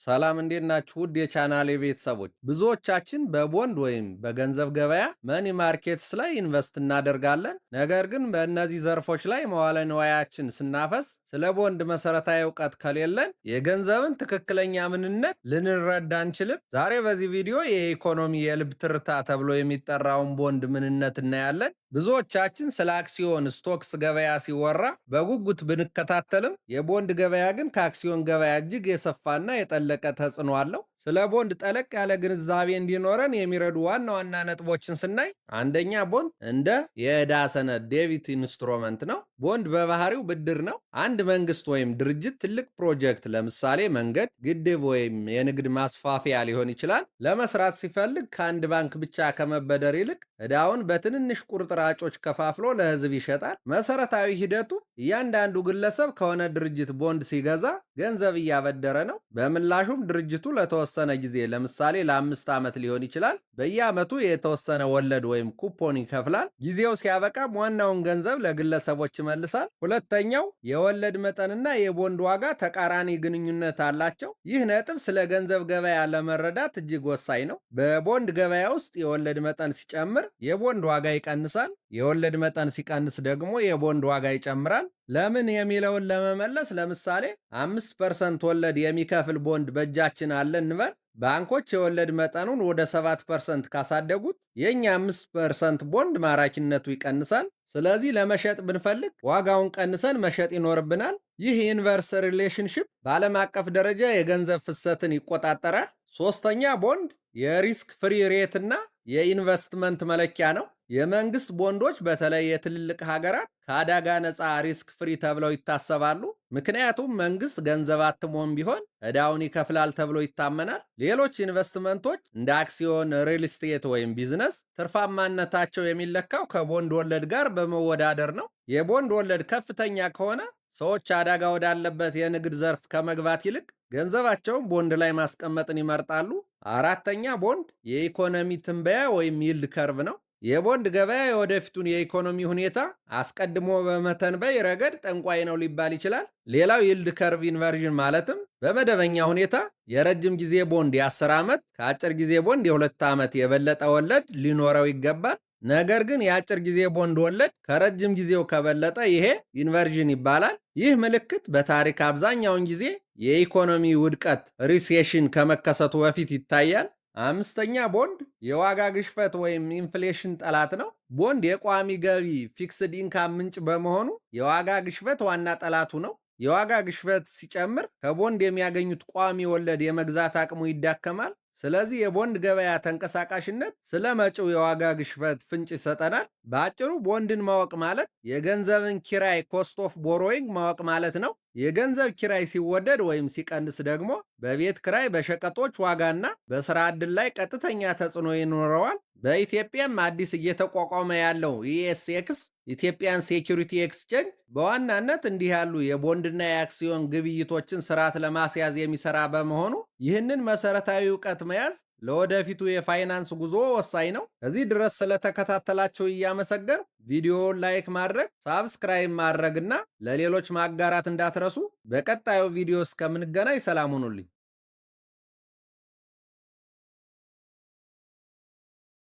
ሰላም እንዴት ናችሁ? ውድ የቻናሌ ቤተሰቦች፣ ብዙዎቻችን በቦንድ ወይም በገንዘብ ገበያ money markets ላይ invest እናደርጋለን። ነገር ግን በእነዚህ ዘርፎች ላይ መዋለ ንዋያችን ስናፈስ ስለ ቦንድ መሰረታዊ እውቀት ከሌለን የገንዘብን ትክክለኛ ምንነት ልንረዳ አንችልም። ዛሬ በዚህ ቪዲዮ የኢኮኖሚ የልብ ትርታ ተብሎ የሚጠራውን ቦንድ ምንነት እናያለን። ብዙዎቻችን ስለ አክሲዮን stocks ገበያ ሲወራ በጉጉት ብንከታተልም የቦንድ ገበያ ግን ከአክሲዮን ገበያ እጅግ የሰፋና የጠለቀ ተጽዕኖ አለው። ስለ ቦንድ ጠለቅ ያለ ግንዛቤ እንዲኖረን የሚረዱ ዋና ዋና ነጥቦችን ስናይ፣ አንደኛ፣ ቦንድ እንደ የዕዳ ሰነድ debt instrument ነው። ቦንድ በባህሪው ብድር ነው። አንድ መንግስት ወይም ድርጅት ትልቅ ፕሮጀክት፣ ለምሳሌ መንገድ፣ ግድብ ወይም የንግድ ማስፋፊያ ሊሆን ይችላል፣ ለመስራት ሲፈልግ ከአንድ ባንክ ብቻ ከመበደር ይልቅ ዕዳውን በትንንሽ ቁርጥራጮች ከፋፍሎ ለህዝብ ይሸጣል። መሰረታዊ ሂደቱ እያንዳንዱ ግለሰብ ከሆነ ድርጅት ቦንድ ሲገዛ ገንዘብ እያበደረ ነው። በምላሹም ድርጅቱ ለተወሰነ ጊዜ፣ ለምሳሌ ለ5 ዓመት ሊሆን ይችላል፣ በየዓመቱ የተወሰነ ወለድ ወይም ኩፖን ይከፍላል። ጊዜው ሲያበቃም ዋናውን ገንዘብ ለግለሰቦች ይመልሳል። ሁለተኛው፣ የወለድ መጠንና የቦንድ ዋጋ ተቃራኒ ግንኙነት አላቸው። ይህ ነጥብ ስለ ገንዘብ ገበያ ለመረዳት እጅግ ወሳኝ ነው። በቦንድ ገበያ ውስጥ የወለድ መጠን ሲጨምር የቦንድ ዋጋ ይቀንሳል። የወለድ መጠን ሲቀንስ ደግሞ የቦንድ ዋጋ ይጨምራል። ለምን የሚለውን ለመመለስ፣ ለምሳሌ 5% ወለድ የሚከፍል ቦንድ በእጃችን አለ እንበል። ባንኮች የወለድ መጠኑን ወደ 7% ካሳደጉት የእኛ 5% ቦንድ ማራኪነቱ ይቀንሳል። ስለዚህ ለመሸጥ ብንፈልግ ዋጋውን ቀንሰን መሸጥ ይኖርብናል። ይህ inverse relationship በዓለም አቀፍ ደረጃ የገንዘብ ፍሰትን ይቆጣጠራል። ሶስተኛ፣ ቦንድ የ risk free rate እና የኢንቨስትመንት መለኪያ ነው። የመንግስት ቦንዶች፣ በተለይ የትልልቅ ሀገራት፣ ከአደጋ ነፃ risk free ተብለው ይታሰባሉ። ምክንያቱም መንግስት ገንዘብ አትሞም ቢሆን ዕዳውን ይከፍላል ተብሎ ይታመናል። ሌሎች ኢንቨስትመንቶች እንደ አክሲዮን፣ real estate ወይም ቢዝነስ ትርፋማነታቸው የሚለካው ከቦንድ ወለድ ጋር በመወዳደር ነው። የቦንድ ወለድ ከፍተኛ ከሆነ ሰዎች አደጋ ወዳለበት የንግድ ዘርፍ ከመግባት ይልቅ ገንዘባቸውን ቦንድ ላይ ማስቀመጥን ይመርጣሉ። አራተኛ፣ ቦንድ የኢኮኖሚ ትንበያ ወይም yield curve ነው። የቦንድ ገበያ የወደፊቱን የኢኮኖሚ ሁኔታ አስቀድሞ በመተንበይ ረገድ ጠንቋይ ነው ሊባል ይችላል። ሌላው yield curve inversion፣ ማለትም በመደበኛ ሁኔታ የረጅም ጊዜ ቦንድ የ10 ዓመት ከአጭር ጊዜ ቦንድ የ2 ዓመት የበለጠ ወለድ ሊኖረው ይገባል። ነገር ግን የአጭር ጊዜ ቦንድ ወለድ ከረጅም ጊዜው ከበለጠ ይሄ inversion ይባላል። ይህ ምልክት በታሪክ አብዛኛውን ጊዜ የኢኮኖሚ ውድቀት recession ከመከሰቱ በፊት ይታያል። አምስተኛ፣ ቦንድ የዋጋ ግሽበት ወይም inflation ጠላት ነው። ቦንድ የቋሚ ገቢ fixed income ምንጭ በመሆኑ የዋጋ ግሽበት ዋና ጠላቱ ነው። የዋጋ ግሽበት ሲጨምር ከቦንድ የሚያገኙት ቋሚ ወለድ የመግዛት አቅሙ ይዳከማል። ስለዚህ የቦንድ ገበያ ተንቀሳቃሽነት ስለ መጪው የዋጋ ግሽበት ፍንጭ ይሰጠናል። በአጭሩ ቦንድን ማወቅ ማለት የገንዘብን ኪራይ cost of borrowing ማወቅ ማለት ነው። የገንዘብ ኪራይ ሲወደድ ወይም ሲቀንስ ደግሞ በቤት ክራይ፣ በሸቀጦች ዋጋና በስራ ዕድል ላይ ቀጥተኛ ተጽዕኖ ይኖረዋል። በኢትዮጵያም አዲስ እየተቋቋመ ያለው ESX፣ Ethiopian Security Exchange፣ በዋናነት እንዲህ ያሉ የቦንድና የአክሲዮን ግብይቶችን ስርዓት ለማስያዝ የሚሰራ በመሆኑ ይህንን መሰረታዊ እውቀት መያዝ ለወደፊቱ የፋይናንስ ጉዞ ወሳኝ ነው። እዚህ ድረስ ስለተከታተላችሁ እያመሰገንኩ ቪዲዮውን like ማድረግ፣ subscribe ማድረግና ለሌሎች ማጋራት እንዳትረሱ። በቀጣዩ ቪዲዮ እስከምንገናኝ ሰላም ሁኑልኝ።